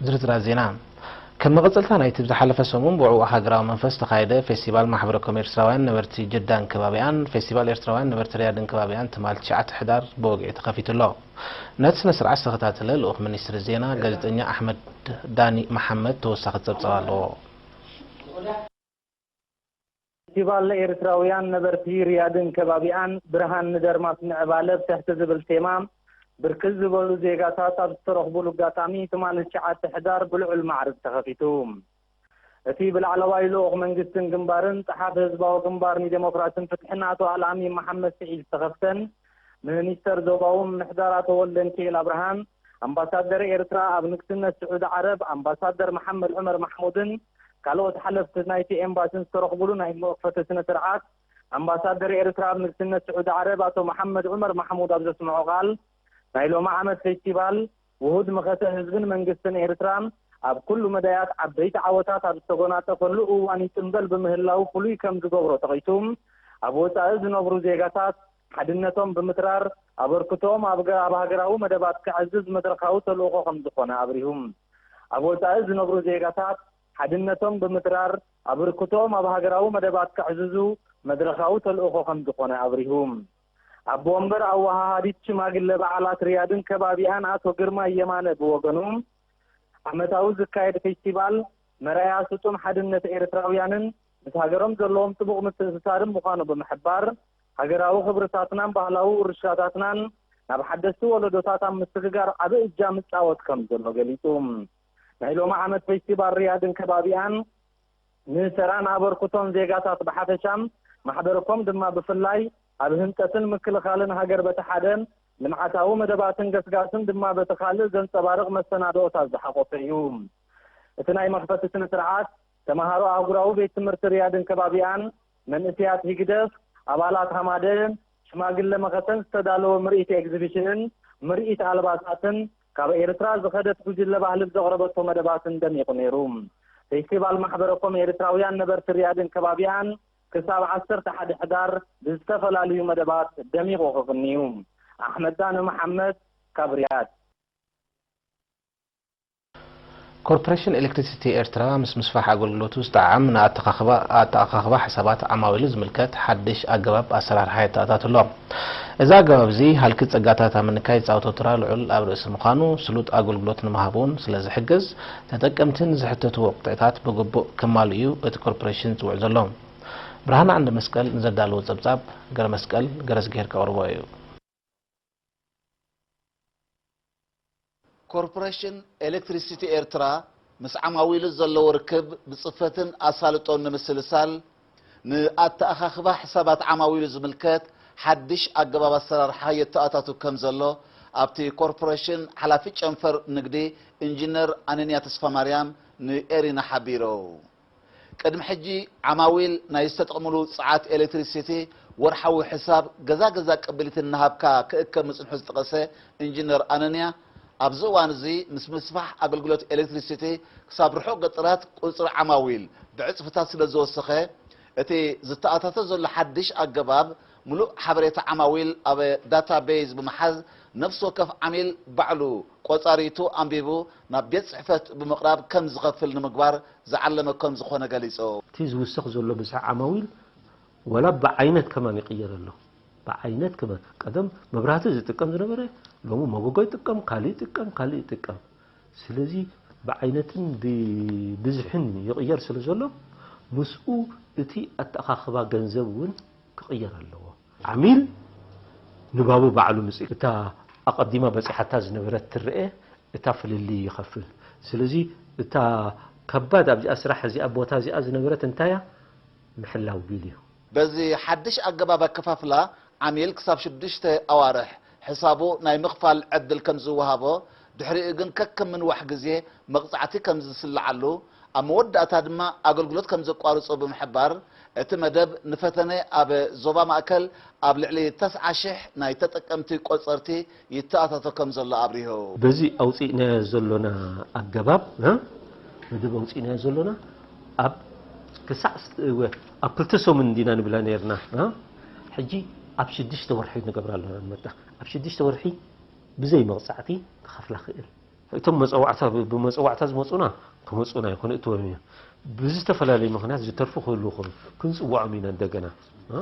ዝርዝራት ዜና። ከም መቐጸልታ ናይቲ ብዝሓለፈ ሰሙን ብውዕዉዕ ሃገራዊ መንፈስ ዝተኻየደ ፌስቲቫል ማሕበረ ኮም ኤርትራውያን ነበርቲ ጅዳን ከባቢኣን፣ ፌስቲቫል ኤርትራውያን ነበርቲ ሪያድን ከባቢኣን ትማል ትሽዓተ ሕዳር ብወግዒ ተኸፊቱ ኣሎ። ነቲ ስነ ስርዓት ዝተኸታተለ ልኡኽ ሚኒስትሪ ዜና ጋዜጠኛ ኣሕመድ ዳኒ መሓመድ ተወሳኺ ጸብጻብ ኣለዎ። ፌስቲቫል ኤርትራውያን ነበርቲ ሪያድን ከባቢኣን ብርሃን ንደርማስ ምዕባለ ብትሕቲ ዝብል ቴማ ብርክት ዝበሉ ዜጋታት ኣብ ዝተረኽቡሉ ኣጋጣሚ ትማሊ ትሽዓተ ሕዳር ብልዑል ማዕርግ ተኸፊቱ። እቲ ብላዕለዋይ ልኡኽ መንግስትን ግንባርን ጸሓፊ ህዝባዊ ግንባር ንዴሞክራስን ፍትሕን ኣቶ ኣልኣሚን መሓመድ ስዒድ ዝተኸፍተን ሚኒስተር ዞባዊ ምምሕዳር ኣቶ ወልደንኪኤል ኣብርሃን ኣምባሳደር ኤርትራ ኣብ ንግስነት ስዑዲ ዓረብ ኣምባሳደር መሓመድ ዑመር ማሕሙድን ካልኦት ሓለፍቲ ናይቲ ኤምባሲን ዝተረኽቡሉ ናይ መኽፈቲ ስነ ስርዓት ኣምባሳደር ኤርትራ ኣብ ንግስነት ስዑዲ ዓረብ ኣቶ መሓመድ ዑመር ማሕሙድ ኣብ ዘስምዖ ቃል ናይ ሎሚ ዓመት ፌስቲቫል ውሁድ መኸተ ህዝብን መንግስትን ኤርትራ ኣብ ኩሉ መዳያት ዓበይቲ ዓወታት ኣብ ዝተጎናጸፈሉ እዋን ይጽንበል ብምህላው ፍሉይ ከም ዝገብሮ ጠቒሱ፣ ኣብ ወጻኢ ዝነብሩ ዜጋታት ሓድነቶም ብምትራር ኣበርክቶኦም ኣብ ገ- ኣብ ሃገራዊ መደባት ከዕዝዝ መድረኻዊ ተልእኾ ከም ዝኾነ ኣብሪሁ። ኣብ ወጻኢ ዝነብሩ ዜጋታት ሓድነቶም ብምትራር ኣበርክቶኦም ኣብ ሃገራዊ መደባት ከዕዝዙ መድረኻዊ ተልእኾ ከም ዝኾነ ኣብሪሁ። ኣቦ ወንበር ኣወሃሃዲት ሽማግለ በዓላት ሪያድን ከባቢኣን ኣቶ ግርማይ የማነ ብወገኑ፣ ዓመታዊ ዝካየድ ፌስቲቫል መርኣያ ስጡም ሓድነት ኤርትራውያንን ምስ ሃገሮም ዘለዎም ጥቡቕ ምትእስሳርን ምዃኑ ብምሕባር፣ ሃገራዊ ክብርታትናን ባህላዊ ውርሻታትናን ናብ ሓደስቲ ወለዶታት ኣብ ምስግጋር ዓቢ እጃም ይጻወት ከም ዘሎ ገሊጹ። ናይ ሎሚ ዓመት ፌስቲቫል ሪያድን ከባቢኣን ንተራን ኣበርክቶን ዜጋታት ብሓፈሻ፣ ማሕበረ ኮም ድማ ብፍላይ ኣብ ህንጸትን ምክልኻልን ሃገር በቲ ሓደ፣ ልምዓታዊ መደባትን ገስጋስን ድማ በቲ ካልእ ዘንጸባርቕ መሰናድኦታት ዝሓቖፈ እዩ። እቲ ናይ መኽፈቲ ስነ ስርዓት ተመሃሮ ኣህጉራዊ ቤት ትምህርቲ ሪያድን ከባቢኣን፣ መንእሰያት ሂግደፍ፣ ኣባላት ሃማደን ሽማግለ መኸተን ዝተዳለወ ምርኢት ኤግዚቢሽንን ምርኢት ኣልባሳትን ካብ ኤርትራ ዝኸደት ጉጅለ ባህሊ ብዘቕረበቶ መደባትን ደሚቑ ነይሩ። ፌስቲቫል ማሕበረ ኮም ኤርትራውያን ነበርቲ ሪያድን ከባቢኣን ክሳብ ዓሰርተ ሓደ ሕዳር ብዝተፈላለዩ መደባት ደሚቑ ክቕኒ እዩ። ኣሕመድ ዳነ መሓመድ ካብ ሪያድ። ኮርፖሬሽን ኤሌክትሪሲቲ ኤርትራ ምስ ምስፋሕ ኣገልግሎቱ ዝጠዓም ንኣተኻኽባ ኣተኣኻኽባ ሕሳባት ዓማዊሉ ዝምልከት ሓድሽ ኣገባብ ኣሰራርሓ የተኣታቱ ኣሎ። እዚ ኣገባብ እዚ ሃልኪ ጸጋታት ኣብ ምንካይ ዝጻወቶ ተራ ልዑል ኣብ ርእሲ ምዃኑ፣ ስሉጥ ኣገልግሎት ንምሃብ እውን ስለ ዝሕግዝ፣ ተጠቀምቲ ንዝሕተትዎ ቅጥዕታት ብግቡእ ከማልኡ እዩ እቲ ኮርፖሬሽን ዝጽውዕ ዘሎ። ብርሃነ ዓንደ መስቀል ንዘዳለዎ ጸብጻብ ገረ መስቀል ገረዝግሄር ከቕርቦ እዩ። ኮርፖሬሽን ኤሌክትሪሲቲ ኤርትራ ምስ ዓማዊሉ ዘለዎ ርክብ ብጽፈትን ኣሳልጦን ንምስልሳል፣ ንኣተኣኻኽባ ሕሳባት ዓማዊሉ ዝምልከት ሓድሽ ኣገባብ ኣሰራርሓ የተኣታቱ ከም ዘሎ ኣብቲ ኮርፖሬሽን ሓላፊ ጨንፈር ንግዲ ኢንጂነር ኣነንያ ተስፋማርያም ንኤሪና ሓቢሩ። ቅድሚ ሕጂ ዓማዊል ናይ ዝተጠቕምሉ ጸዓት ኤሌክትሪሲቲ ወርሓዊ ሕሳብ ገዛ ገዛ ቅብሊት እናሃብካ ክእከብ ምጽንሑ ዝጠቐሰ ኢንጂነር ኣነንያ፣ ኣብዚ እዋን እዚ ምስ ምስፋሕ ኣገልግሎት ኤሌክትሪሲቲ ክሳብ ርሑቕ ገጠራት ቁጽሪ ዓማዊል ብዕጽፍታት ስለ ዝወሰኸ፣ እቲ ዝተኣታቶ ዘሎ ሓድሽ ኣገባብ ምሉእ ሓበሬታ ዓማዊል ኣብ ዳታቤዝ ብምሓዝ፣ ነፍሲ ወከፍ ዓሚል ባዕሉ ቆጻሪቱ ኣንቢቡ ናብ ቤት ጽሕፈት ብምቕራብ ከም ዝኸፍል ንምግባር ዝዓለመ ከም ዝኾነ ገሊጹ። እቲ ዝውስኽ ዘሎ ብዝሒ ዓማዊል ዋላ ብዓይነት ከማን ይቕየር ኣሎ። ብዓይነት ከማን፣ ቀደም መብራህቲ ዝጥቀም ዝነበረ ሎሚ መጎጎ ይጥቀም፣ ካልእ ይጥቀም፣ ካልእ ይጥቀም። ስለዚ ብዓይነትን ብብዝሕን ይቕየር ስለ ዘሎ፣ ምስኡ እቲ ኣተኣኻኽባ ገንዘብ እውን ክቕየር ኣለዎ። ዓሚል ንባቡ ባዕሉ ምጽ-፣ እታ ኣቐዲማ በጺሓታ ዝነበረት ትረኤ፣ እታ ፍልልይ ይኸፍል። ስለዚ እታ ከባድ ኣብዚኣ ስራሕ እዚኣ ቦታ እዚኣ ዝነበረት እንታያ ምሕላው ቢል እዩ። በዚ ሓድሽ ኣገባብ ኣከፋፍላ፣ ዓሚል ክሳብ ሽዱሽተ ኣዋርሕ ሕሳቡ ናይ ምኽፋል ዕድል ከም ዝወሃቦ፣ ድሕሪኡ ግን ከከም ምንዋሕ ግዜ መቕጻዕቲ ከም ዝስልዓሉ፣ ኣብ መወዳእታ ድማ ኣገልግሎት ከም ዘቋርጾ ብምሕባር፣ እቲ መደብ ንፈተነ ኣብ ዞባ ማእከል ኣብ ልዕሊ ተስዓ ሽሕ ናይ ተጠቀምቲ ቆጸርቲ ይተኣታቶ ከም ዘሎ ኣብሪሁ። በዚ ኣውጺእናዮ ዘሎና ኣገባብ፣ እ? መደብ ኣውጺእናዮ ዘሎና ኣብ ክሳዕ ስ-፣ ወ-፣ ኣብ ክልተ ሰሙን እንዲና ንብላ ነይርና፣ እ? ሕጂ ኣብ ሽዱሽተ ወርሒ ንገብራ ኣለና ንመጣ። ኣብ ሽዱሽተ ወርሒ ብዘይ መቕጻዕቲ ክኸፍላ ክእል። እቶም መጸዋዕታ፣ ብመጸዋዕታ ዝመጹና ክመጹና ይኹን እትዎም እዮም። ብዝተፈላለየ ምኽንያት ዝተርፉ ክህልዉ ይኽእሉ፣ ክንጽውዖም ኢና እንደገና። እ?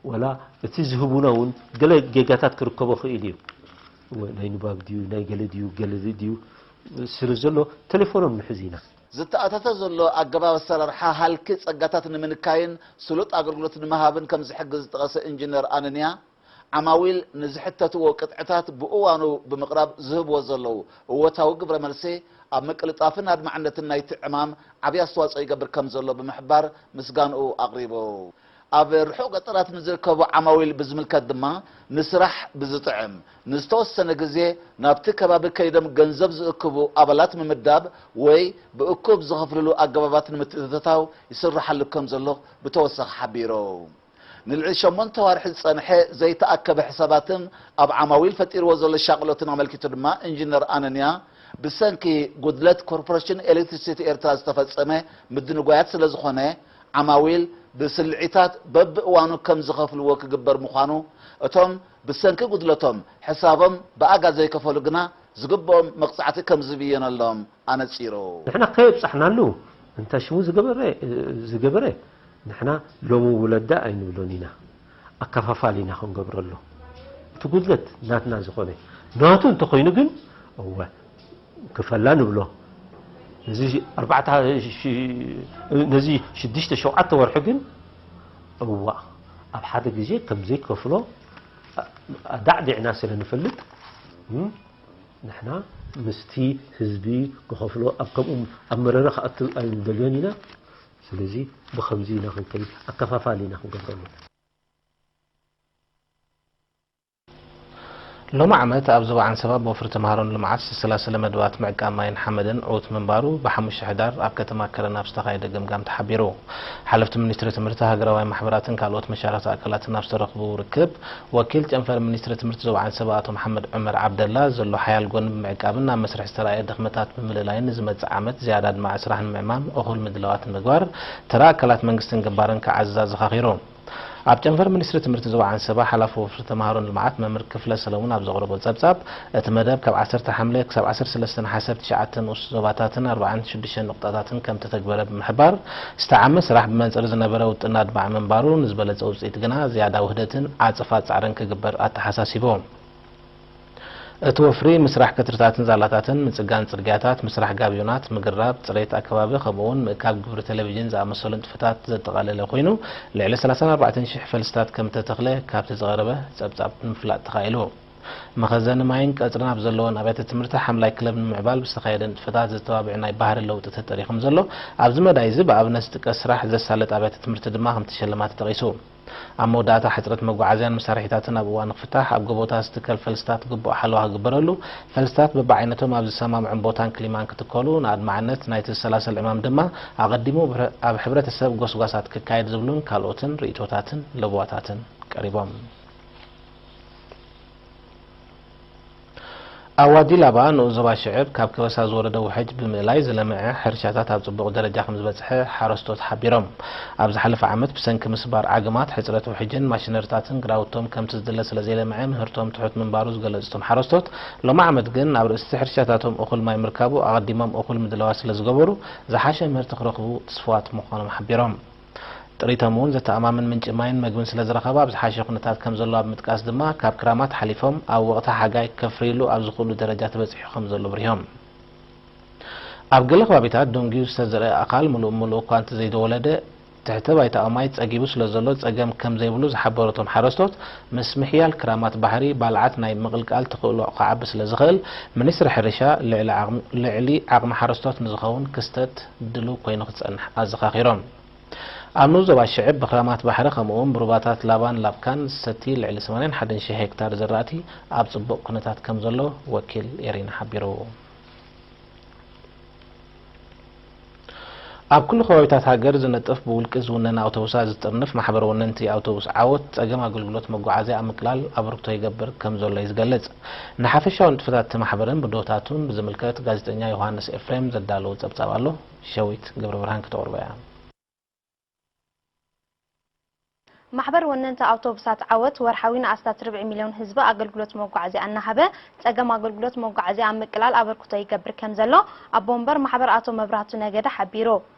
ወላ እቲ ዝህቡና እውን ገለ ጌጋታት ክርከቦ ክእል እዩ። ወ-፣ ናይ ንባብ ድዩ፣ ናይ ገለ ድዩ፣ ገለ ድዩ ስለ ዘሎ፣ ቴሌፎኖም ንሕዝ ኢና። ዝተኣታተ ዘሎ ኣገባብ ኣሰራርሓ ሃልኪ ጸጋታት ንምንካይን ስሉጥ ኣገልግሎት ንምሃብን ከም ዝሕግዝ ዝጠቐሰ ኢንጂነር ኣነንያ፣ ዓማዊል ንዝሕተትዎ ቅጥዕታት ብእዋኑ ብምቕራብ ዝህብዎ ዘለዉ እወታዊ ግብረ መልሲ ኣብ ምቅልጣፍን ኣድማዕነትን ናይቲ ዕማም ዓብዪ ኣስተዋፅኦ ይገብር ከም ዘሎ ብምሕባር ምስጋንኡ ኣቕሪቡ። ኣብ ርሑቕ ገጠራት ንዝርከቡ ዓማዊል ብዝምልከት ድማ፣ ንስራሕ ብዝጥዕም ንዝተወሰነ ግዜ ናብቲ ከባቢ ከይዶም ገንዘብ ዝእክቡ ኣባላት ምምዳብ ወይ ብእኩብ ዝኸፍልሉ ኣገባባት ንምትእትታው ይስርሓሉ ከም ዘሎ ብተወሳኺ ሓቢሩ። ንልዕሊ ሸሞንተ ኣዋርሒ ዝጸንሐ ዘይተኣከበ ሕሳባትን ኣብ ዓማዊል ፈጢርዎ ዘሎ ሻቕሎትን ኣመልኪቱ ድማ፣ ኢንጂነር ኣነንያ፣ ብሰንኪ ጉድለት ኮርፖሬሽን ኤሌክትሪሲቲ ኤርትራ ዝተፈጸመ ምድንጓያት ስለ ዝኾነ፣ ዓማዊል ብስልዒታት በብእዋኑ ከም ዝኸፍልዎ ክግበር ምዃኑ፣ እቶም ብሰንኪ ጉድለቶም ሕሳቦም ብኣጋ ዘይከፈሉ ግና ዝግብኦም መቕጻዕቲ ከም ዝብየነሎም ኣነጺሩ። ንሕና ከየብጻሕናሉ እንተ ሽሙ ዝገበረ፣ ዝገበረ፣ ንሕና ሎሚ ውለዳ ኣይንብሎን ኢና። ኣከፋፋሊ ኢና ክንገብረሉ። እቲ ጉድለት ናትና ዝኾነ፣ ናቱ እንተኾይኑ ግን፣ እወ፣ ክፈላ ንብሎ። ነዚ ኣርባዕተ ሺ-፣ ነዚ ሽዱሽተ ሸውዓተ ወርሒ ግን፣ እዋ፣ ኣብ ሓደ ግዜ ከም ዘይከፍሎ ኣዳዕዲዕና ስለ ንፈልጥ፣ እም፣ ንሕና ምስቲ ህዝቢ ክኸፍሎ፣ ኣብ ከምኡ ኣብ መረረ ክኣቱ ኣይንደልዮን ኢና። ስለዚ ብኸምዚ ኢና ክንከይድ፣ ኣከፋፋሊ ኢና ክንገብረሉ። ሎሚ ዓመት ኣብ ዞባ ዓንሰባ ብወፍሪ ተምሃሮን ልምዓት ዝተሰላሰለ መደባት ምዕቃብ ማይን ሓመድን ዕዉት ምንባሩ ብሓሙሽተ ሕዳር ኣብ ከተማ ከረን ኣብ ዝተኻየደ ገምጋም ተሓቢሩ። ሓለፍቲ ሚኒስትሪ ትምህርቲ፣ ሃገራውያን ማሕበራትን ካልኦት መሻርኽቲ ኣካላትን ኣብ ዝተረኽቡ ርክብ፣ ወኪል ጨንፈር ሚኒስትሪ ትምህርቲ ዞባ ዓንሰባ ኣቶ መሓመድ ዑመር ዓብደላ፣ ዘሎ ሓያል ጎኒ ብምዕቃብን ኣብ መስርሕ ዝተራእየ ድኽመታት ብምልላይን ንዝመጽእ ዓመት ዝያዳ ኣድማዒ ስራሕ ንምዕማም እኹል ምድላዋት ንምግባር ተራ ኣካላት መንግስትን ገባርን ክዓዝዝ ኣዘኻኺሩ። ኣብ ጨንፈር ሚኒስትሪ ትምህርቲ ዞባ ዓንሰባ ሓላፊ ወፍሪ ተምሃሮን ልምዓት መምህር ክፍለ ሰለሙን ኣብ ዘቕረቦ ጸብጻብ፣ እቲ መደብ ካብ ዓሰርተ ሓምለ ክሳብ ዓሰርተ ሰለስተ ነሓሰ ኣብ ትሽዓተ ንኡስ ዞባታትን ኣርባዓን ሽዱሽተን ነቑጣታትን ከም ተተግበረ ብምሕባር፣ ዝተዓመ ስራሕ ብመንጽር ዝነበረ ውጥን ኣድማዒ ምንባሩ፣ ንዝበለጸ ውጽኢት ግና ዝያዳ ውህደትን ዓጸፋ ጻዕርን ክግበር ኣተሓሳሲቡ። እቲ ወፍሪ ምስራሕ ከትርታትን ዛላታትን፣ ምጽጋን ጽርግያታት፣ ምስራሕ ጋብዮናት፣ ምግራብ፣ ጽሬት ኣከባቢ፣ ከምኡ'ውን ምእካብ ግብሪ ቴሌቪዥን ዝኣመሰሉ ንጥፈታት ዘጠቓለለ ኮይኑ፣ ልዕሊ ሰላሳን ኣርባዕተን ሽሕ ፈልስታት ከም እተተኽለ ካብቲ ዝቐረበ ጸብጻብ ንምፍላጥ ተኻኢሉ። መኸዘኒ ማይን ቀጽርን ኣብ ዘለወን ኣብያተ ትምህርቲ ሓምላይ ክለብ ንምምዕባል ብዝተኻየደ ንጥፈታት ዘተባብዕ ናይ ባህሪ ለውጢ ተጠርዩ ከም ዘሎ፣ ኣብዚ መዳይ እዚ ብኣብነት ዝጥቀስ ስራሕ ዘሳልጥ ኣብያተ ትምህርቲ ድማ ከምቲ ሸልማት ተጠቒሱ። ኣብ መወዳእታ፣ ሕጽረት መጓዓዝያን መሳርሒታትን ኣብ እዋኑ ክፍታሕ፣ ኣብ ጎቦታት ዝትከል ፈልስታት ግቡእ ሓለዋ ክግበረሉ፣ ፈልስታት በብዓይነቶም ኣብ ዝሰማምዖም ቦታን ክሊማን ክትከሉ፣ ንኣድማዕነት ናይቲ ዝሰላሰል ዕማም ድማ ኣቐዲሙ ብረ-፣ ኣብ ሕብረተሰብ ጎስጓሳት ክካየድ ዝብሉን ካልኦትን ርእይቶታትን ለበዋታትን ቀሪቦም። ኣብ ዋዲ ላባ ንኡስ ዞባ ሽዕብ ካብ ከበሳ ዝወረደ ውሕጅ ብምእላይ ዝለምዐ ሕርሻታት ኣብ ጽቡቕ ደረጃ ከም ዝበጽሐ ሓረስቶት ሓቢሮም። ኣብ ዝሓለፈ ዓመት ብሰንኪ ምስባር ዓግማት፣ ሕጽረት ውሕጅን ማሽነሪታትን ግራውቶም ከምቲ ዝድለ ስለ ዘይለምዐ ምህርቶም ትሑት ምንባሩ ዝገለጹ እቶም ሓረስቶት፣ ሎሚ ዓመት ግን ኣብ ርእሲ ሕርሻታቶም እኹል ማይ ምርካቡ ኣቐዲሞም እኹል ምድላዋት ስለ ዝገበሩ ዝሓሸ ምህርቲ ክረኽቡ ትስፉዋት ምዃኖም ሓቢሮም። ጥሪቶም እውን ዘተኣማምን ምንጪ ማይን መግብን ስለ ዝረኸባ ኣብ ዝሓሸ ኩነታት ከም ዘሎ ኣብ ምጥቃስ ድማ ካብ ክራማት ሓሊፎም ኣብ ወቕቲ ሓጋይ ከፍርይሉ ኣብ ዝኽእሉ ደረጃ ተበጺሑ ከም ዘሎ ኣብሪሆም። ኣብ ገለ ከባቢታት ደንጉዩ ዝተዘርአ ኣኻል ምሉእ ብምሉእ እኳ እንተዘይተወለደ ትሕተ ባይታዊ ማይ ጸጊቡ ስለ ዘሎ ጸገም ከም ዘይብሉ ዝሓበሩ እቶም ሓረስቶት ምስ ምሕያል ክራማት ባሕሪ ባልዓት ናይ ምቕልቃል ተኽእሎ ክዓቢ ስለ ዝኽእል ሚኒስትሪ ሕርሻ ልዕሊ ዓቕሚ፣ ልዕሊ ዓቕሚ ሓረስቶት ንዝኸውን ክስተት ድሉው ኮይኑ ክጸንሕ ኣዘኻኺሮም። ኣብ ንኡስ ዞባ ሽዕብ ብኽራማት ባሕሪ ከምኡ'ውን ብሩባታት ላባን ላብካን ዝሰቲ ልዕሊ ሰማንያን ሓደን ሽሕ ሄክታር ዝራእቲ ኣብ ጽቡቕ ኩነታት ከም ዘሎ ወኪል ኤሪና ሓቢሩ። ኣብ ኩሉ ከባቢታት ሃገር ዝነጥፍ ብውልቂ ዝውነን ኣውቶቡሳት ዝጥርንፍ ማሕበር ወነንቲ ኣውቶቡስ ዓወት ጸገም ኣገልግሎት መጓዓዝያ ኣብ ምቅላል ኣበርክቶ ይገብር ከም ዘሎ እዩ ዝገልጽ። ንሓፈሻዊ ንጥፈታት እቲ ማሕበርን ብድሆታቱን ብዝምልከት ጋዜጠኛ ዮሃንስ ኤፍሬም ዘዳለዎ ጸብጻብ ኣሎ። ሸዊት ገብረብርሃን ክተቕርቦ እያ። ማሕበር ወነንቲ ኣውቶቡሳት ዓወት ወርሓዊ ንኣስታት ርብዒ ሚልዮን ህዝቢ ኣገልግሎት መጓዓዝያ እናሃበ፣ ጸገም ኣገልግሎት መጓዓዝያ ኣብ ምቅላል ኣበርክቶ ይገብር ከም ዘሎ ኣቦ ወንበር ማሕበር ኣቶ መብራህቱ ነገደ ሓቢሩ።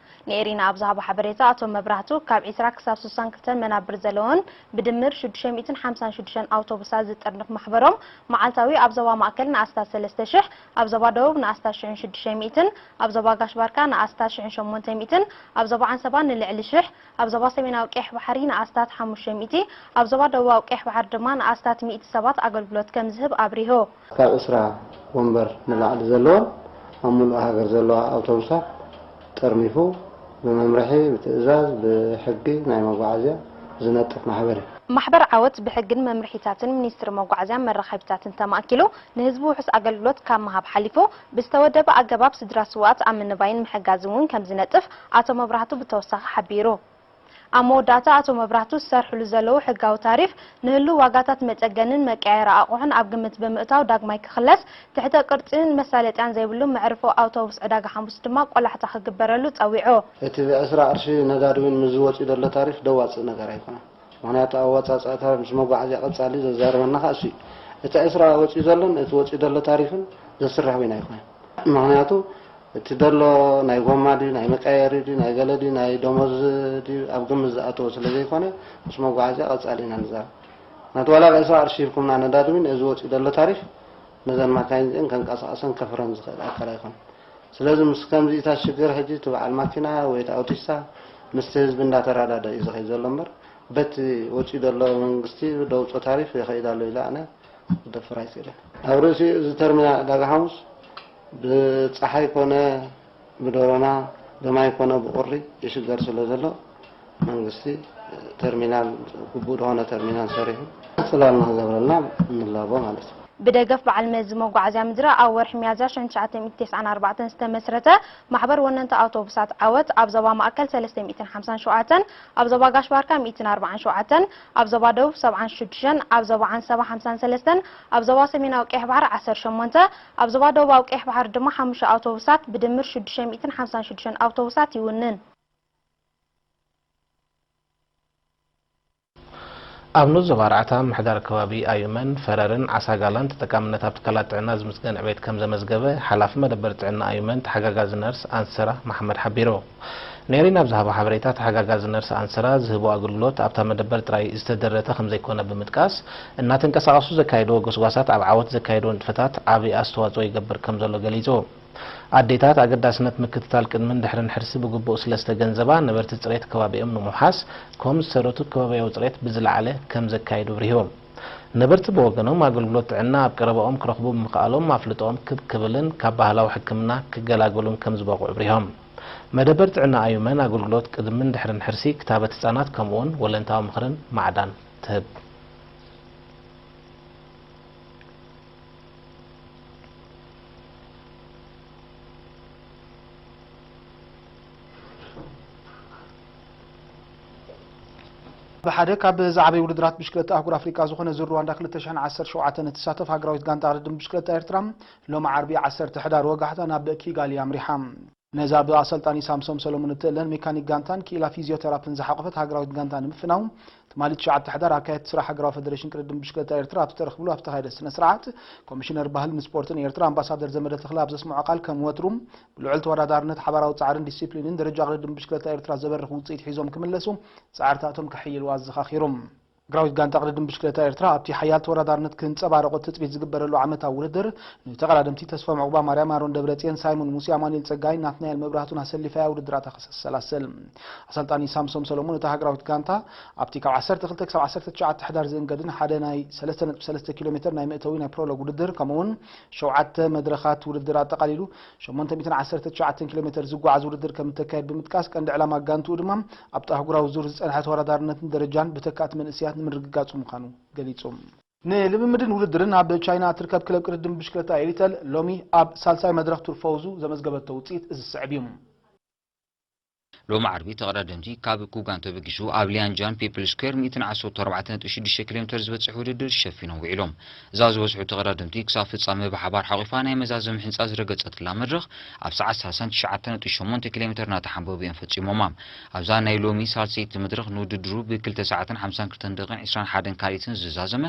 ንኤሪና ኣብ ዝሃቦ ሓበሬታ፣ ኣቶ መብራህቱ ካብ ዒስራ ክሳብ ስሳን ክልተን መናብር ዘለዎን ብድምር ሽዱሽተ ሚእትን ሓምሳን ሽዱሽተን ኣውቶቡሳት ዝጥርንፍ ማሕበሮም፣ መዓልታዊ ኣብ ዞባ ማእከል ንኣስታት ሰለስተ ሽሕ፣ ኣብ ዞባ ደቡብ ንኣስታት ሽሕን ሽዱሽተ ሚእትን፣ ኣብ ዞባ ጋሽ ባርካ ንኣስታት ሽሕን ሸሞንተ ሚእትን፣ ኣብ ዞባ ዓንሰባ ንልዕሊ ሽሕ፣ ኣብ ዞባ ሰሜናዊ ቀይሕ ባሕሪ ንኣስታት ሓሙሽተ ሚእቲ፣ ኣብ ዞባ ደቡባዊ ቀይሕ ባሕሪ ድማ ንኣስታት ሚእቲ ሰባት ኣገልግሎት ከም ዝህብ ኣብሪሁ። ካብ ዕስራ ወንበር ንላዕሊ ዘለወን ኣብ ሙሉእ ሃገር ዘለዋ ኣውቶቡሳት ጠርኒፉ፣ ብመምርሒ፣ ብትእዛዝ፣ ብሕጊ ናይ መጓዓዝያ ዝነጥፍ ማሕበር እዩ። ማሕበር ዓወት ብሕግን መምርሒታትን ሚኒስትሪ መጓዓዝያን መራኸቢታትን ተማእኪሉ፣ ንህዝቢ ውሑስ ኣገልግሎት ካብ ምሃብ ሓሊፉ፣ ብዝተወደበ ኣገባብ ስድራ ስውኣት ኣብ ምንባይን ምሕጋዝን እውን ከም ዝነጥፍ ኣቶ መብራህቱ ብተወሳኺ ሓቢሩ። ኣብ መወዳእታ ኣቶ መብራህቱ ዝሰርሕሉ ዘለዉ ሕጋዊ ታሪፍ፣ ንህሉው ዋጋታት መጸገንን መቀያየሪ ኣቑሑን ኣብ ግምት ብምእታው ዳግማይ ክኽለስ፣ ትሕተ ቅርጽን መሳለጥያን ዘይብሉ መዕርፎ ኣውቶቡስ ዕዳጋ ሓሙስ ድማ ቆላሕታ ክግበረሉ ጸዊዑ። እቲ ብዕስራ ቅርሺ ነዳዲ እውን ምስ ዝወጽእ ዘሎ ታሪፍ ደዋጽእ ነገር ኣይኮነን። ምኽንያቱ ኣወጻጽኣታ ምስ መጓዓዝያ ቀጻሊ ዘዛርበና ኸኣ እሱ እዩ። እቲ ዕስራ ወጺኡ ዘሎን እቲ ወጺኡ ዘሎ ታሪፍን ዘስርሕ እውን ኣይኮነን። ምኽንያቱ እቲ ዘሎ ናይ ጎማ ድዩ፣ ናይ መቀየሪ ድዩ፣ ናይ ገለ ድዩ፣ ናይ ደሞዝ ድዩ፣ ኣብ ግምት ዝኣተወ ስለ ዘይኮነ፣ ምስ መጓዓዝያ ቀጻሊ ኢና ንዛረብ። ምኽንያቱ ዋላ ብ ዕስራ ቅርሺ ሂብኩምና ነዳዲ እውን፣ እዚ ወጺኡ ዘሎ ታሪፍ ነዘን ማካይን እዚአን ከንቀሳቕሰን ከፍረን ዝኽእል ኣካል ኣይኮነን። ስለዚ ምስ ከምዚኢታት ሽግር ሕጂ እቲ በዓል ማኪና ወይ እቲ ኣውቲስታ ምስቲ ህዝቢ እንዳተረዳደ እዩ ዝኸይድ ዘሎ እምበር፣ በቲ ወጺኡ ዘሎ መንግስቲ ደውጾ ታሪፍ ይኸይድ ኣሎ ኢለ ኣነ ክደፍር ኣይክእልን። ኣብ ርእሲ እዚ ተርሚናል ዕዳጋ ሓሙስ ብጸሓይ ኮነ ብደሮና፣ ብማይ ኮነ ብቁሪ ይሽገር ስለ ዘሎ፣ መንግስቲ ተርሚናል፣ ግቡእ ዝኾነ ተርሚናል ሰሪሑ ጽላል ንክገብረልና ንላቦ ማለት እዩ። ብደገፍ በዓል መዚ መጓዓዝያ ምድሪ ኣብ ወርሒ ሚያዝያ ሽሕን ትሽዓተ ሚእትን ተስዓን ኣርባዕተን ዝተመስረተ ማሕበር ወነንቲ ኣውቶቡሳት ዓወት፣ ኣብ ዞባ ማእከል ሰለስተ ሚእትን ሓምሳን ሸውዓተን፣ ኣብ ዞባ ጋሽ ባርካ ሚእትን ኣርባዓን ሸውዓተን፣ ኣብ ዞባ ደቡብ ሰብዓን ሽዱሽተን፣ ኣብ ዞባ ዓንሰባ ሓምሳን ሰለስተን፣ ኣብ ዞባ ሰሜናዊ ቀይሕ ባሕሪ ዓሰርተ ሸሞንተ፣ ኣብ ዞባ ደቡባዊ ቀይሕ ባሕሪ ድማ ሓሙሽተ ኣውቶቡሳት፣ ብድምር ሽዱሽተ ሚእትን ሓምሳን ሽዱሽተን ኣውቶቡሳት ይውንን። ኣብ ንኡስ ዞባ ኣርባዕተ ምምሕዳር ከባቢ ኣዩመን፣ ፈረርን ዓሳ ጋላን ተጠቃምነት ኣብ ትካላት ጥዕና ዝምስገን ዕቤት ከም ዘመዝገበ ሓላፊ መደበር ጥዕና ኣዩመን ተሓጋጋዚ ነርስ ኣንሰራ መሓመድ ሓቢሩ። ኔሪን ኣብ ዝሃቦ ሓበሬታ፣ ተሓጋጋዚ ነርስ ኣንሰራ ዝህቦ ኣገልግሎት ኣብታ መደበር ጥራይ ዝተደረተ ከም ዘይኮነ ብምጥቃስ፣ እናተንቀሳቐሱ ዘካየድዎ ጎስጓሳት ኣብ ዓወት ዘካየድዎ ንጥፈታት ዓቢ ኣስተዋጽኦ ይገብር ከም ዘሎ ገሊጹ። ኣዴታት ኣገዳስነት ምክትታል ቅድምን ድሕርን ሕርሲ ብግቡእ ስለ ዝተገንዘባ፣ ነበርቲ ጽሬት ከባቢኦም ንምውሓስ፣ ኮም ዝሰረቱ ከባቢያዊ ጽሬት ብዝለዓለ ከም ዘካይዱ ኣብሪሆም። ነበርቲ ብወገኖም፣ ኣገልግሎት ጥዕና ኣብ ቀረባኦም ክረኽቡ ብምኽኣሎም፣ ኣፍልጦኦም ክብ ክብልን ካብ ባህላዊ ሕክምና ክገላገሉን ከም ዝበቑ ኣብሪሆም። መደበር ጥዕና ኣዩመን ኣገልግሎት ቅድምን ድሕርን ሕርሲ፣ ክታበት ህጻናት፣ ከምኡውን ወለንታዊ ምኽርን ማዕዳን ትህብ። ኣብ ሓደ ካብ ዝዓበዩ ውድድራት ብሽክለታ ኣህጉር ኣፍሪቃ ዝኾነ ዙር ሩዋንዳ ክልተ ሽሕን ዓሰርተ ሸውዓተን እትሳተፍ ሃገራዊት ጋንታ ቅድድም ብሽክለታ ኤርትራ፣ ሎሚ ዓርቢ ዓሰርተ ሕዳር ወጋሕታ ናብ ኪጋሊ ኣምሪሓ። ነዛ ብኣሰልጣኒ ሳምሶም ሰሎሞን እትእለን ሜካኒክ ጋንታን ክኢላ ፊዚዮቴራፒን ዝሓቖፈት ሃገራዊት ጋንታ ንምፍናው፣ ትማሊ ትሽዓተ ሕዳር ኣካየድቲ ስራሕ ሃገራዊ ፈደሬሽን ቅድድም ብሽክለታ ኤርትራ ኣብ ዝተረኽብሉ ኣብ ዝተኻየደ ስነ ስርዓት፣ ኮሚሽነር ባህልን ስፖርትን ኤርትራ ኣምባሳደር ዘመደ ተኽለ ኣብ ዘስምዖ ቃል፣ ከም ወትሩ ብልዑል ተወዳዳርነት፣ ሓባራዊ ጻዕርን ዲሲፕሊንን ደረጃ ቅድድም ብሽክለታ ኤርትራ ዘበርኽ ውጽኢት ሒዞም ክምለሱ ጻዕርታቶም ከሕይልዋ ኣዘኻኺሩ። ሃገራዊት ጋንታ ቅድድም ብሽክለታ ኤርትራ ኣብቲ ሓያል ተወዳዳርነት ክህንጸባረቖ ትጽቢት ዝግበረሉ ዓመታዊ ውድድር፣ ንተቐዳደምቲ ተስፎም ዑቕባማርያም፣ ኣሮን ደብረጽዮን፣ ሳይሞን ሙሴ፣ ኣማኑኤል ጸጋይ፣ ናትናኤል መብራህቱን ኣሰሊፋ እያ ውድድራታ ክሰሰላስል። ኣሰልጣኒ ሳምሶም ሰሎሞን፣ እታ ሃገራዊት ጋንታ ኣብቲ ካብ ዓሰርተ ክልተ ክሳብ ዓሰርተ ትሽዓተ ሕዳር ዝእንገድን ሓደ ናይ ሰለስተ ነጥቢ ሰለስተ ኪሎ ሜተር ናይ መእተዊ ናይ ፕሮሎግ ውድድር፣ ከምኡውን ሸውዓተ መድረኻት ውድድር ኣጠቓሊሉ፣ ሸሞንተ ሚእትን ዓሰርተ ትሽዓተን ኪሎ ሜተር ዝጓዓዝ ውድድር ከም እተካየድ ብምጥቃስ፣ ቀንዲ ዕላማ ጋንትኡ ድማ ኣብቲ ኣህጉራዊ ዙር ዝጸንሐ ተወዳዳርነትን ደረጃን ብተካእቲ መንእሰያት ንምርግጋጹ ምዃኑ ገሊጹ። ንልምምድን ውድድርን ኣብ ቻይና እትርከብ ክለብ ቅድድም ብሽክለታ ኤሪተል ሎሚ ኣብ ሳልሳይ መድረኽ ቱር ፈውዙ ዘመዝገበቶ ውጽኢት እዚ ዝስዕብ እዩ። ሎሚ ዓርቢ ተቐዳደምቲ ካብ ኩጋን ተበጊሱ ኣብ ሊያንጃን ፒፕል ስኩዌር ሚእትን ዓሰርተ ኣርባዕተ ነጥቢ ሽዱሽተ ኪሎ ሜትር ዝበጽሕ ውድድር ሸፊኖም ውዒሎም። እዛ ዝበዝሑ ተቐዳደምቲ ክሳብ ፍጻመ ብሓባር ሓቑፋ ናይ መዛዘሚ ሕንጻ ዝረገጸትላ መድረኽ ኣብ ሰዓት ሰላሳን ትሽዓተ ነጥቢ ሸሞንተ ኪሎ ሜትር እናተሓንበቡ እዮም ፈጺሞማ። ኣብዛ ናይ ሎሚ ሳልሰይቲ መድረኽ ንውድድሩ ብክልተ ሰዓትን ሓምሳን ክልተን ደቂቕን ዕስራን ሓደን ካልኢትን ዝዛዘመ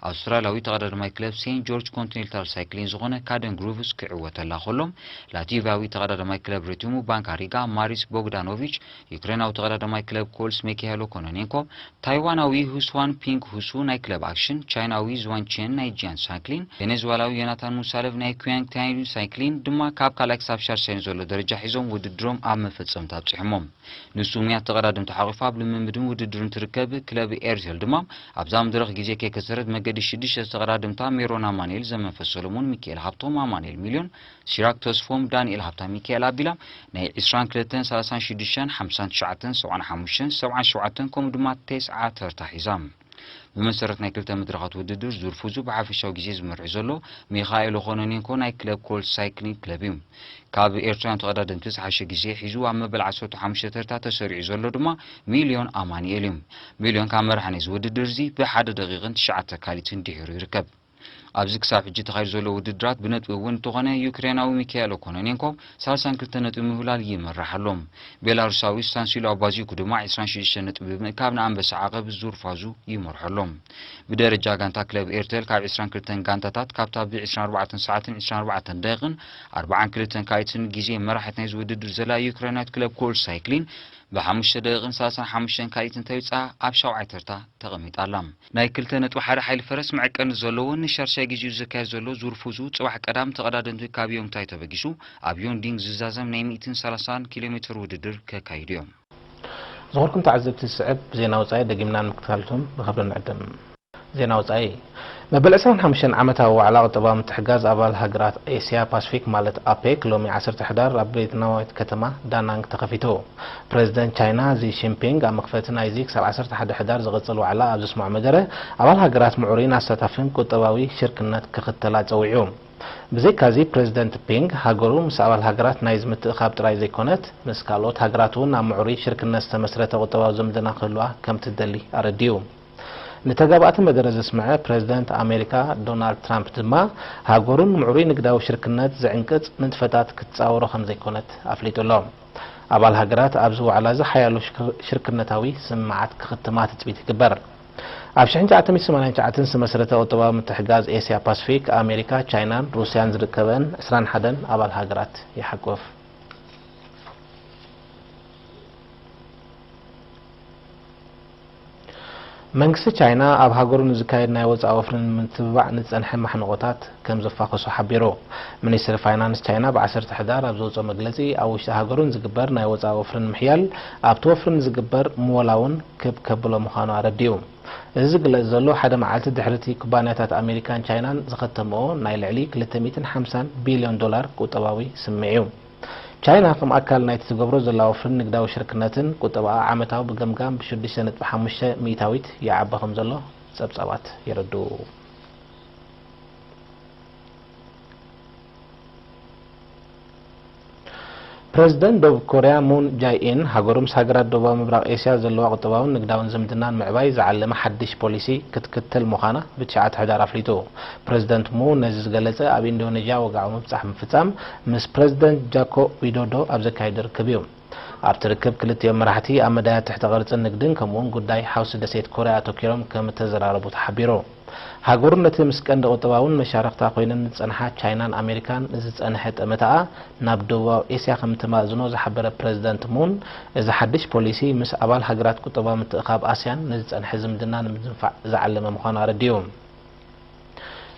ኣውስትራልያዊ ተቐዳዳማይ ክለብ ሴንት ጆርጅ ኮንቲኔንታል ሳይክሊን ዝኾነ ካደን ግሩቭስ ክዕወተላ ከሎም፣ ላቲቪያዊ ተቐዳዳማይ ክለብ ሪቲሙ ባንካ ሪጋ ማሪስ ቦግዳኖቪች፣ ዩክሬናዊ ተቐዳዳማይ ክለብ ኮልስ ሚካኤሎ ኮኖኔንኮ፣ ታይዋናዊ ሁስዋን ፒንግ ሁሱ ናይ ክለብ ኣክሽን፣ ቻይናዊ ዙዋን ቼን ናይ ጂያን ሳይክሊን፣ ቬኔዙዋላዊ ዮናታን ሙሳለቭ ናይ ኩያንግ ታይን ሳይክሊን ድማ ካብ ካልኣይ ክሳብ ሻድሻይ ንዘሎ ደረጃ ሒዞም ውድድሮም ኣብ መፈጸምታ ኣብጺሖሞም። ንሱ ምኽንያት ተቐዳደምቲ ሓቑፋ ኣብ ልምምድን ውድድርን ትርከብ ክለብ ኤርቴል ድማ ኣብዛ መድረኽ ግዜ ከይከሰረት መገዲ ሽዱሽተ ተቐዳደምታ ሜሮን ኣማኑኤል፣ ዘመንፈስ ሰሎሞን፣ ሚካኤል ሃብቶም፣ ኣማኑኤል ሚልዮን፣ ሲራክ ተስፎም፣ ዳንኤል ሃብታ ሚካኤል ኣቢላ ናይ ዕስራን ክልተን፣ ሰላሳን ሽዱሽተን፣ ሓምሳን ትሽዓተን፣ ሰብዓን ሓሙሽተን፣ ሰብዓን ሸውዓተን ከምኡ ድማ ተስዓ ተርታ ሒዛ። ብመሰረት ናይ ክልተ መድረኻት ውድድር ዙር ፉዙ ብሓፈሻዊ ግዜ ዝመርሕ ዘሎ ሚኻኤል ኦኮኖኔንኮ ናይ ክለብ ኮልስ ሳይክሊንግ ክለብ እዩ። ካብ ኤርትራውያን ተቐዳደምቲ ዝሓሸ ግዜ ሒዙ ኣብ መበል ዓሰርተ ሓሙሽተ ተርታ ተሰሪዑ ዘሎ ድማ ሚልዮን ኣማኑኤል እዩ። ሚልዮን ካብ መራሒ ናይዚ ውድድር እዚ ብሓደ ደቂቕን ትሽዓተ ካልኢትን ድሒሩ ይርከብ። ኣብዚ ክሳብ ሕጂ ተኻይዱ ዘሎ ውድድራት ብነጥቢ እውን እንተኾነ ዩክሬናዊ ሚካኤል ኦኮኖኔንኮ ሳልሳን ክልተ ነጥቢ ምህላል ይመርሕ ኣሎ። ቤላሩሳዊ ስታንሲሎ ኣባዚኩ ድማ ዕስራን ሽዱሽተ ነጥቢ ብምእካብ ንኣንበሳ ዓቐብ ዙር ፋዙ ይመርሖ ኣሎ። ብደረጃ ጋንታ ክለብ ኤርቴል ካብ ዕስራን ክልተን ጋንታታት ካብታ ብ ዕስራን ኣርባዕተን ሰዓትን ዕስራን ኣርባዕተን ደቂቕን ኣርባዓን ክልተን ካልኢትን ግዜ መራሒት ናይዚ ውድድር ዘላ ዩክሬናዊት ክለብ ኮልስ ሳይክሊን ብሓሙሽተ ደቂቕን ሰላሳን ሓሙሽተን ካልኢትን ተቢጻ ኣብ ሻውዓይ ተርታ ተቐሚጣ ኣላ። ናይ ክልተ ነጥቢ ሓደ ሓይሊ ፈረስ መዐቀኒ ዘለዎን ንሻድሻይ ግዜኡ ዝካየድ ዘሎ ዙር ፉዙ ጽባሕ ቀዳም ተቐዳደምቲ ካብ ዮንግታይ ተበጊሱ ኣብ ዮንዲንግ ዝዛዘም ናይ ሚእትን ሰላሳን ኪሎ ሜትር ውድድር ከካይዱ እዮም። ዝኾርኩም ተዓዘብቲ ዝስዕብ ዜና ወጻኢ ደጊምና ንምክትታልኩም ብኽብሪ ንዕድም። ዜና ወጻኢ። መበል ዕስራን ሓሙሽተን ዓመታዊ ዋዕላ ቁጠባዊ ምትሕጋዝ ኣባል ሃገራት ኤስያ ፓሲፊክ ማለት ኣፔክ ሎሚ ዓሰርተ ሕዳር ኣብ ቤትናዊት ከተማ ዳናንግ ተኸፊቱ። ፕሬዚደንት ቻይና ዚ ሺንፒንግ ኣብ መኽፈቲ ናይዚ ክሳብ ዓሰርተ ሓደ ሕዳር ዝቕጽል ዋዕላ ኣብ ዘስምዖ መደረ ኣባል ሃገራት ምዕሩይን ኣሳታፍን ቁጠባዊ ሽርክነት ክኽተላ ጸዊዑ። ብዘይካዚ ፕሬዚደንት ፒንግ ሃገሩ ምስ ኣባል ሃገራት ናይዚ ምትእኻብ ጥራይ ዘይኮነት ምስ ካልኦት ሃገራት እውን ኣብ ምዕሩይ ሽርክነት ዝተመስረተ ቁጠባዊ ዝምድና ክህልዋ ከም ትደሊ ኣረዲኡ። ንተጋባእቲ መደረ ዘስምዐ ፕሬዚደንት ኣሜሪካ ዶናልድ ትራምፕ ድማ ሃገሩን ምዕሩይ ንግዳዊ ሽርክነት ዝዕንቅጽ ንጥፈታት ክትጻወሮ ከም ዘይኮነት ኣፍሊጡ ኣሎ። ኣባል ሃገራት ኣብዚ ዋዕላ እዚ ሓያሎ ሽክር- ሽርክነታዊ ስምምዓት ክኽትማ ትጽቢት ይግበር። ኣብ ሽሕን ትሽዓተ ሚእትን ሰማንያን ትሽዓተን ዝተመስረተ ቁጠባዊ ምትሕጋዝ ኤስያ ፓሲፊክ ኣሜሪካ፣ ቻይናን ሩስያን ዝርከበን ዕስራን ሓደን ኣባል ሃገራት ይሓቁፍ። መንግስቲ ቻይና ኣብ ሃገሩ ንዝካየድ ናይ ወጻኢ ወፍሪ ንምትብባዕ ንዝጸንሐ ማሕንቖታት ከም ዘፋኸሶ ሓቢሩ። ሚኒስትሪ ፋይናንስ ቻይና ብ ዓሰርተ ሕዳር ኣብ ዘውጽኦ መግለጺ ኣብ ውሽጢ ሃገሩ ንዝግበር ናይ ወጻኢ ወፍሪ ንምሕያል ኣብቲ ወፍሪ ንዝግበር ምወላ እውን ክብ ከብሎ ምዃኑ ኣረዲኡ። እዚ ዝግለጽ ዘሎ ሓደ መዓልቲ ድሕሪ እቲ ኩባንያታት ኣሜሪካን ቻይናን ዝኸተምኦ ናይ ልዕሊ ክልተ ሚእትን ሓምሳን ቢልዮን ዶላር ቁጠባዊ ስምምዕ እዩ። ቻይና ከም ኣካል ናይቲ ትገብሮ ዘላ ወፍርን ንግዳዊ ሽርክነትን ቁጠባኣ ዓመታዊ ብገምጋም ብ ሽዱሽተ ነጥቢ ሓሙሽተ ሚእታዊት ይዓቢ ከም ዘሎ ጸብጻባት የረድኡ። ፕረዚደንት ደቡብ ኮርያ ሙን ጃይኢን ሃገሩ ምስ ሃገራት ደቡባዊ ምብራቕ ኤስያ ዘለዋ ቁጠባውን ንግዳውን ዝምድና ንምዕባይ ዝዓለመ ሓድሽ ፖሊሲ ክትክተል ምዃና ብትሽዓተ ሕዳር ኣፍሊጡ። ፕረዚደንት ሙን ነዚ ዝገለጸ ኣብ ኢንዶኔዥያ ወግዓዊ ምብጻሕ ምፍጻም ምስ ፕረዚደንት ጃኮ ዊዶዶ ኣብ ዘካየዶ ርክብ እዩ። ኣብቲ ርክብ ክልቲኦም መራሕቲ ኣብ መዳያት ትሕተ ቅርጽን ንግድን ከምኡውን ጉዳይ ሓውሲ ደሴት ኮርያ ኣተኲሮም ከም እተዘራረቡ ተሓቢሩ። ሃገሩ ነቲ ምስ ቀንዲ ቁጠባውን መሻርኽታ ኮይነን ዝጸንሓ ቻይናን ኣሜሪካን ንዝጸንሐ ጠመተኣ ናብ ደቡባዊ ኤስያ ከም እተማእዝኖ ዝሓበረ ፕረዚደንት ሙን፣ እዚ ሓድሽ ፖሊሲ ምስ ኣባል ሃገራት ቁጠባዊ ምትእኻብ ኣስያን ንዝጸንሐ ዝምድና ንምድንፋዕ ዝዓለመ ምዃኑ ኣረዲኡ።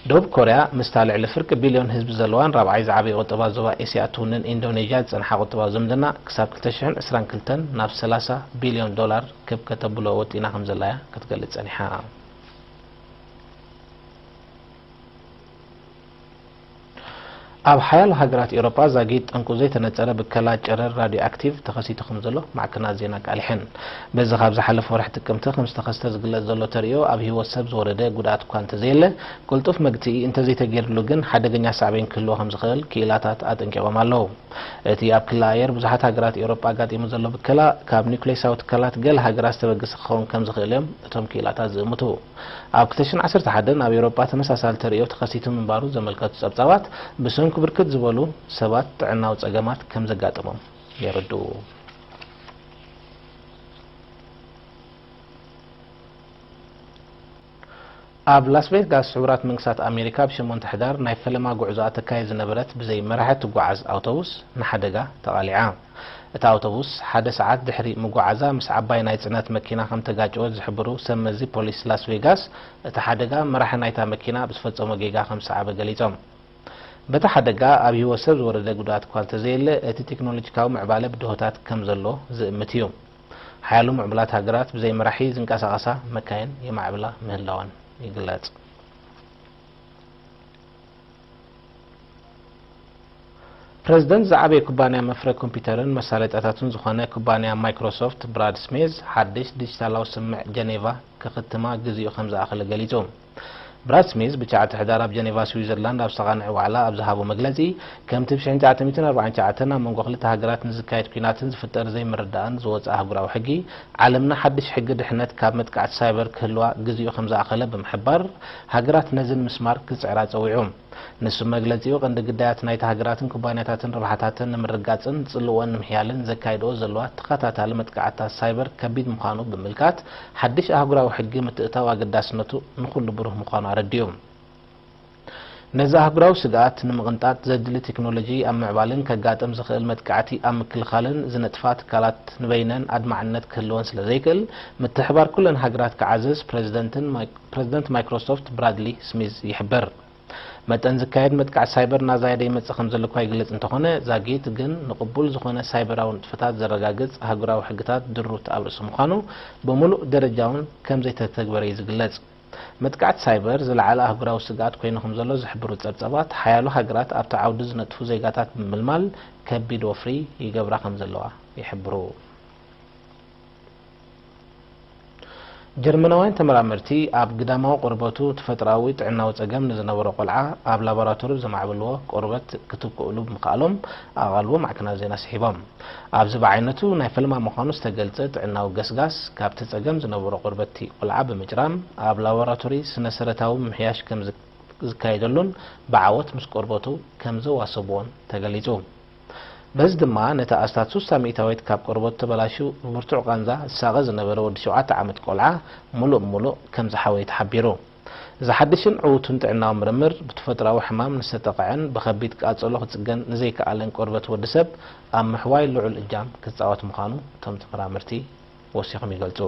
ደቡብ ኮርያ ምስታ ልዕሊ ፍርቂ ቢልዮን ህዝቢ ዘለዋን ራብዓይ ዝዓበየ ቁጠባ ዞባ ኤስያ እትውንን ኢንዶኔዥያ ዝጸንሓ ቁጠባዊ ዝምድና ክሳብ ክልተ ሽሕን ዕስራን ክልተን ናብ ሰላሳ ቢልዮን ዶላር ክብ ከተብሎ ወጢና ከም ዘላ'ያ ክትገልጽ ጸኒሓ። ኣብ ሓያሎ ሃገራት ኤውሮጳ ዛጊት ጠንቁ ዘይተነጸረ ብከላ ጨረር ራድዮ ኣክቲቭ ተኸሲቱ ከም ዘሎ ማዕከናት ዜና ኣቃሊሐን። በዚ ካብ ዝሓለፈ ወርሒ ጥቅምቲ ከም ዝተኸስተ ዝግለጽ ዘሎ ተርእዮ ኣብ ህይወት ሰብ ዝወረደ ጉድኣት እኳ እንተዘየለ፣ ቅልጡፍ መግትኢ እንተዘይተገይርሉ ግን ሓደገኛ ሳዕቤን ክህልዎ ከም ዝኽእል ክኢላታት ኣጠንቂቖም ኣለዉ። እቲ ኣብ ክሊ ኣየር ብዙሓት ሃገራት ኤውሮጳ ኣጋጢሙ ዘሎ ብከላ፣ ካብ ኒውክሌሳዊ ትካላት ገለ ሃገራት ዝተበገሰ ክኸውን ከም ዝኽእል እዮም እቶም ክኢላታት ዝእምቱ። ኣብ ክልተ ሽሕን ዓሰርተ ሓደን ኣብ ኤውሮጳ ተመሳሳሊ ተርእዮ ተኸሲቱ ምንባሩ ዘመልከቱ ጸብጻባት፣ ብሰንኩ ብርክት ዝበሉ ሰባት ጥዕናዊ ጸገማት ከም ዘጋጠሞም የረድኡ። ኣብ ላስ ቬጋስ፣ ሕቡራት መንግስታት ኣሜሪካ፣ ብ ሸሞንተ ሕዳር ናይ ፈለማ ጉዕዞኣ ተካይድ ዝነበረት ብዘይ መራሒ ትጓዓዝ ኣውቶቡስ ንሓደጋ ተቓሊዓ። እታ ኣውቶቡስ ሓደ ሰዓት ድሕሪ ምጉዓዛ ምስ ዓባይ ናይ ጽዕነት መኪና ከም ተጋጨወት ዝሕብሩ ሰብ መዚ ፖሊስ ላስ ቬጋስ፣ እቲ ሓደጋ መራሒ ናይታ መኪና ብዝፈጸሞ ጌጋ ከም ዝሰዓበ ገሊጾም። በቲ ሓደጋ ኣብ ህይወት ሰብ ዝወረደ ጉድኣት እኳ እንተዘየለ፣ እቲ ቴክኖሎጂካዊ ምዕባለ ብድሆታት ከም ዘሎ ዝእምት እዩ። ሓያሎ ምዕቡላት ሃገራት ብዘይ መራሒ ዝንቀሳቐሳ መካይን የማዕብላ ምህላወን ይግለጽ። ፕረዚደንት ዝዓበየ ኩባንያ መፍረ ኮምፒውተርን መሳለጥያታቱን ዝኾነ ኩባንያ ማይክሮሶፍት፣ ብራድ ስሚዝ፣ ሓድሽ ዲጂታላዊ ስምምዕ ጀኔቫ ክኽትማ ግዜኡ ከም ዝኣኸለ ገሊጹ። ብራድ ስሚዝ ብትሽዓተ ሕዳር ኣብ ጀኔቫ ስዊዘርላንድ ኣብ ዝተቓንዐ ዋዕላ ኣብ ዝሃቦ መግለጺ፣ ከምቲ ብ ሽሕን ትሽዓተ ሚእትን ኣርባዓን ትሽዓተን ኣብ መንጎ ክልተ ሃገራት ንዝካየድ ኲናትን ዝፍጠር ዘይምርድዳእን ዝወጸ ኣህጉራዊ ሕጊ፣ ዓለምና ሓድሽ ሕጊ ድሕነት ካብ መጥቃዕቲ ሳይበር ክህልዋ ግዜኡ ከም ዝኣኸለ ብምሕባር፣ ሃገራት ነዚ ንምስማር ክጽዕራ ጸዊዑ። ንሱ መግለጺኡ፣ ቀንዲ ግዳያት ናይታ ሃገራትን ኩባንያታትን ረብሓታተን ንምርጋጽን ጽልወን ንምሕያልን ዘካይድኦ ዘለዋ ተኸታታሊ መጥቃዕትታት ሳይበር ከቢድ ምዃኑ ብምምልካት፣ ሓድሽ ኣህጉራዊ ሕጊ ምትእትታው ኣገዳስነቱ ንኹሉ ብሩህ ምዃኑ ኣረዲኡ። ነዚ ኣህጉራዊ ስግኣት ንምቕንጣጥ ዘድሊ ቴክኖሎጂ ኣብ ምዕባልን ከጋጥም ዝኽእል መጥቃዕቲ ኣብ ምክልኻልን ዝነጥፋ ትካላት ንበይነን ኣድማዕነት ክህልወን ስለ ዘይክእል፣ ምትሕባር ኩለን ሃገራት ክዓዝዝ ፕረዚደንትን ማይ-፣ ፕረዚደንት ማይክሮሶፍት ብራድሊ ስሚዝ ይሕብር። መጠን ዝካየድ መጥቃዕቲ ሳይበር እናዛየደ ይመጽእ ከም ዘሎ እኳ ይግለጽ እንተኾነ፣ ዛጊት ግን ንቕቡል ዝኾነ ሳይበራዊ ንጥፈታት ዘረጋግጽ ኣህጉራዊ ሕግታት ድሩት ኣብ ርእሲ ምዃኑ፣ ብምሉእ ደረጃ እውን ከም ዘይተተግበረ እዩ ዝግለጽ። መጥቃዕቲ ሳይበር ዝለዓለ ኣህጉራዊ ስግኣት ኮይኑ ከም ዘሎ ዝሕብሩ ጸብጻባት፣ ሓያሎ ሃገራት ኣብቲ ዓውዲ ዝነጥፉ ዜጋታት ብምምልማል ከቢድ ወፍሪ ይገብራ ከም ዘለዋ ይሕብሩ። ጀርመናውያን ተመራመርቲ ኣብ ግዳማዊ ቆርበቱ ተፈጥሮኣዊ ጥዕናዊ ጸገም ንዝነበሮ ቆልዓ ኣብ ላቦራቶሪ ዘማዕበልዎ ቆርበት ክትክእሉ ብምኽኣሎም ኣቓልቦ ማዕከናት ዜና ስሒቦም። ኣብዚ ብዓይነቱ ናይ ፈለማ ምዃኑ ዝተገልጸ ጥዕናዊ ገስጋስ፣ ካብቲ ጸገም ዝነበሮ ቆርበት እቲ ቆልዓ ብምጭራም ኣብ ላቦራቶሪ ስነ-ሰረታዊ ምምሕያሽ ከም ዝ-፣ ዝካየደሉን ብዓወት ምስ ቆርበቱ ከም ዘዋሰብዎን ተገሊጹ። በዚ ድማ ነቲ ኣስታት ስሳ ሚእታዊት ካብ ቆርበቱ ተበላሽዩ ብብርቱዕ ቃንዛ ዝሳቐ ዝነበረ ወዲ ሸውዓተ ዓመት ቆልዓ ምሉእ ብምሉእ ከም ዝሓወየ ተሓቢሩ። እዚ ሓድሽን ዕዉትን ጥዕናዊ ምርምር፣ ብተፈጥሮኣዊ ሕማም ንዝተጠቕዐን ብኸቢድ ቃጸሎ ክጽገን ንዘይከኣለን ቆርበት ወዲ ሰብ ኣብ ምሕዋይ ልዑል እጃም ክጻወት ምዃኑ እቶም ተመራመርቲ ወሲኾም ይገልጹ።